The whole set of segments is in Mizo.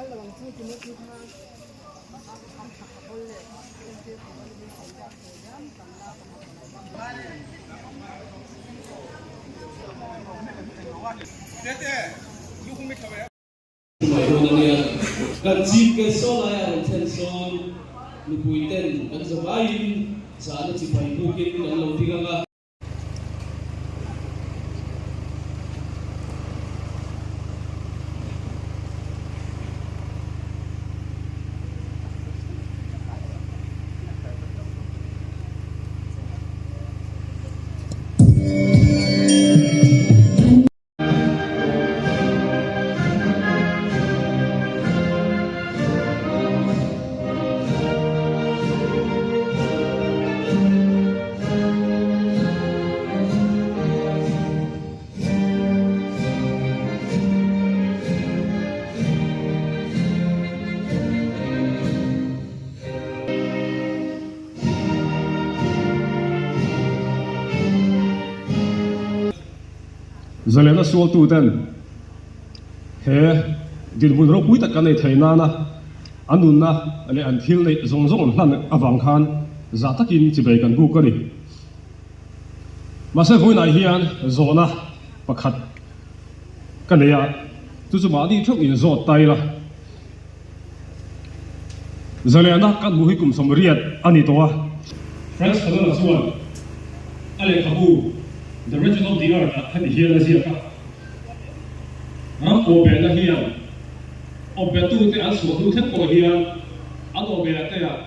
Mai dawn a nia. Kan Chief Guest saw laia rawn thlen sawn mipui ten kan zavaiin zahna chipai bukin kan lo ding ang a. Zalena sualtuten he dinhmun ropui tak kan nei thei nana an nunna leh an thil neih zawng zawng an hlan avang khan zah takin chibei kan buk a ni. Mahse vawiinah hian zawhna pakhat ka nei a, chu chu mahni theuh in zawt ta ila. Zalena kan hmuh hi kum 80 a ni tawh a. Franz Fanon-a chuan a lehkhabu The Wretched of the Earth-ah heti hian a ziak a, Ram awhbehna hian awhbetute an chhuah hnu thleng pawh hian an awhbehna te-ah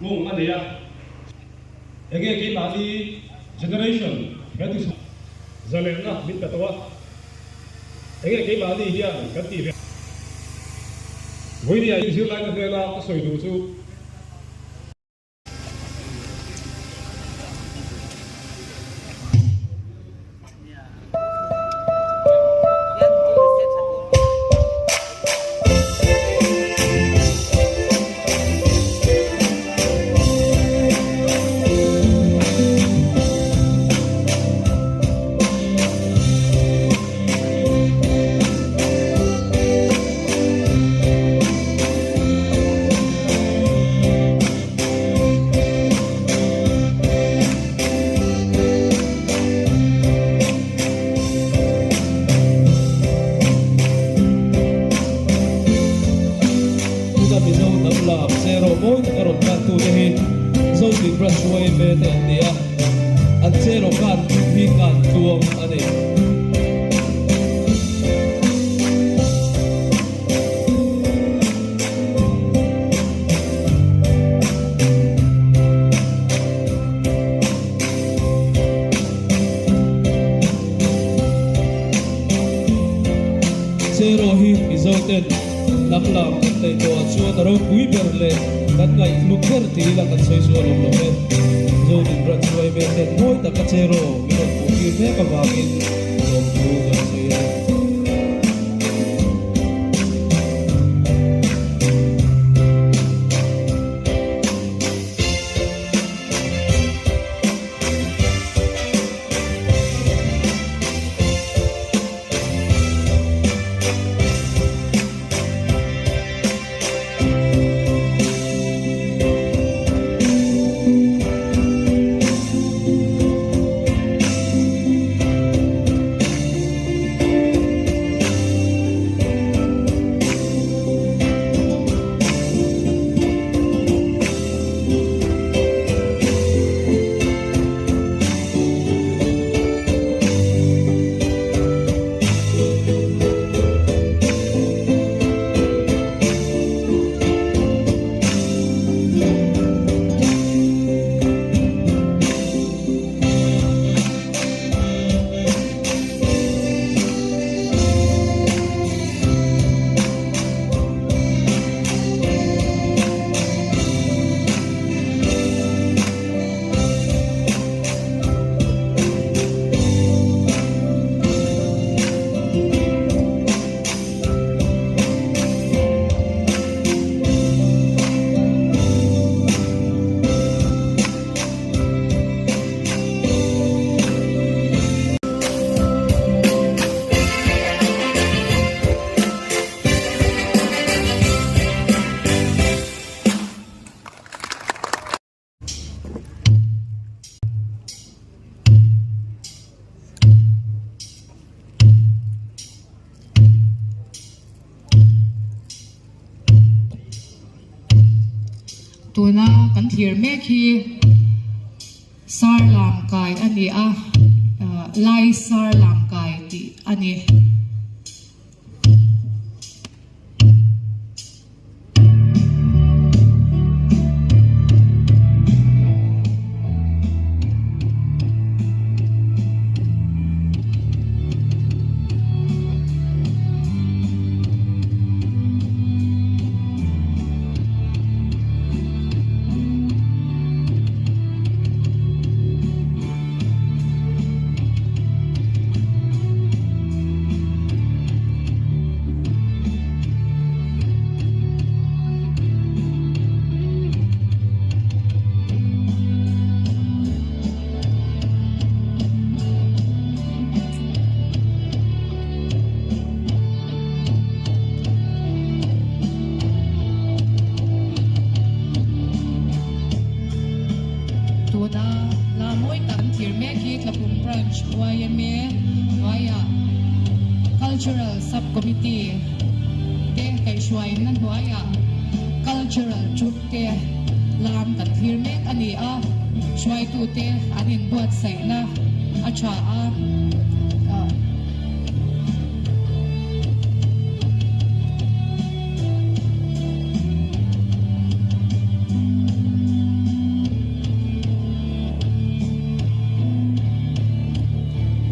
nghawng a nei a. Enge keimahni generation he ti chhuah zalenna min pe tawh a, enge keimahni hian kan tih ve. Vawinia zirlaite hnena ka sawi duh chu. Tuna Mizo hnam lam cheraw mawi taka rawn kantute hi Zotin Branch YMA te an ni a, an cheraw kan hi kan tluang a ni. Cheraw hi Mizo ten hnam lam kan neih tawhah chuan a ropui ber leh kan ngaihhlut ber ti ila kan sawi zual awm lo e. Zodin ran chuai mek ten mawi taka Cheraw min rawn hmuh tir mek avangin lawmthu kan sawi a. Tuna kan thlir mek hi Sarlam kai a ni a, Lai Sarlam kai tih a ni. Tuna la mawi tak an thlir mek hi Tlapum Branch yma hnuaiah Cultural Sub Committee te kaihhruaina hnuaiah Cultural Troupe te lam kan thlir mek a ni a, hruaitute an inbuatsaihna a tha a.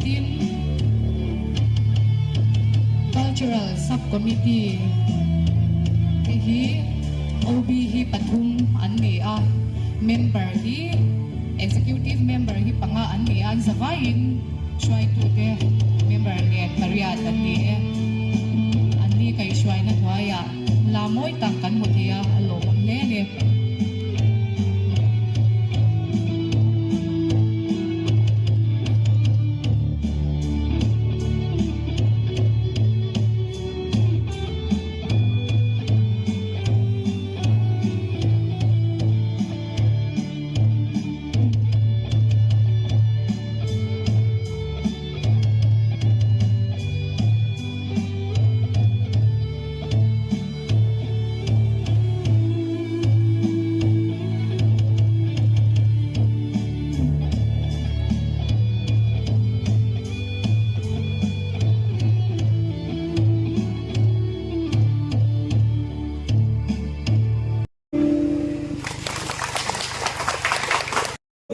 Tin, Cultural Sub-Committee te hi OB hi pathum an ni a, member hi Executive member hi panga an ni a, an zavaiin hruaitute member nen pariat an ni e. An ni kaihhruaina hnuaiah la mawi tak kan hmu thei a, a lawmawm hle a ni.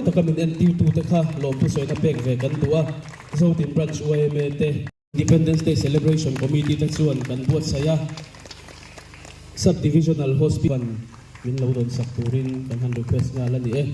Taka min entirtute kha lawmthu sawina pek ve kan duh a, Zotin Branch yma te, Independence Day Celebration Committee te chuan kan buatsaih a, Sub Divisional Hospital min lo rawn sak turin kan han request nghal a ni e.